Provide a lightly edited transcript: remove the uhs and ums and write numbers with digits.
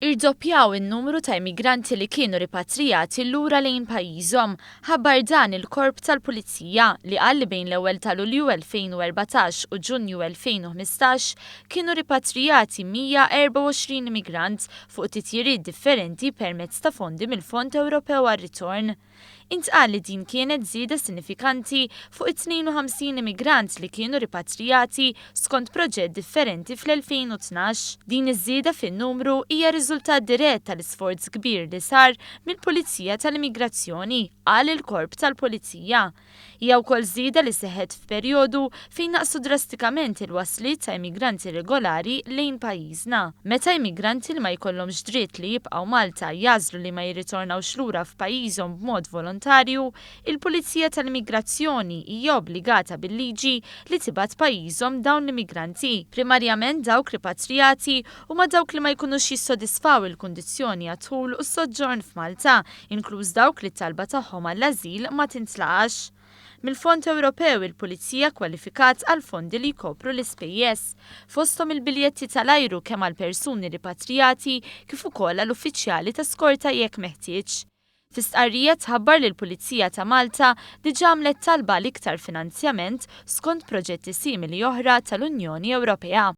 Irdoppjaw in-numru ta' immigranti li kienu ripatrijati lura lejn pajjiżhom, ħabbar dan il-Korp tal-Pulizija li qal li bejn l-ewwel ta' Lulju 2014 u Ġunju 2015 kienu ripatrijati 124 immigrant fuq titjiriet differenti permezz ta' fondi mill-Fond Ewropew għar-Ritorn. Intqal li din kienet żieda sinifikanti fuq it-52 immigrant li kienu ripatrijati skont proġett differenti fl-2012. Din iż-żieda fin-numru hija riżultat dirett tal-isforz kbir li sar mill-Pulizija tal-Immigrazzjoni, qal il-Korp tal-Pulizija. Hija wkoll żieda li seħħet f'perjodu fejn naqsu drastikament il-wasliet ta' immigranti irregolari lejn pajjiżna. Meta immigranti li ma jkollhomx dritt li jibqgħu Malta jagħżlu li ma jirritornawx lura f'pajjiżhom b'mod volontarju, il-Pulizija tal-Immigrazzjoni hija obbligata bil-liġi li tibgħat pajjiżhom dawn l-immigranti. Primarjament dawk ripatrijati huma dawk li ma jkunux jissodisfaw il-kundizzjoni għad-dħul u s-soġġorn f'Malta, inkluż dawk li t-talba tagħhom għall-ażil ma tintlaqax. Mill-Fond Ewropew il-Pulizija kwalifikat għal fondi li jkopru l-ispejjeż, fosthom il-biljetti tal-ajru kemm għall-persuni ripatrijati kif ukoll għal uffiċjali ta' skorta jekk meħtieġ. Fi stqarrija tħabbar li l-Pulizija ta' Malta diġà għamlet talba għal iktar finanzjament skont proġetti simili oħra tal-Unjoni Ewropea.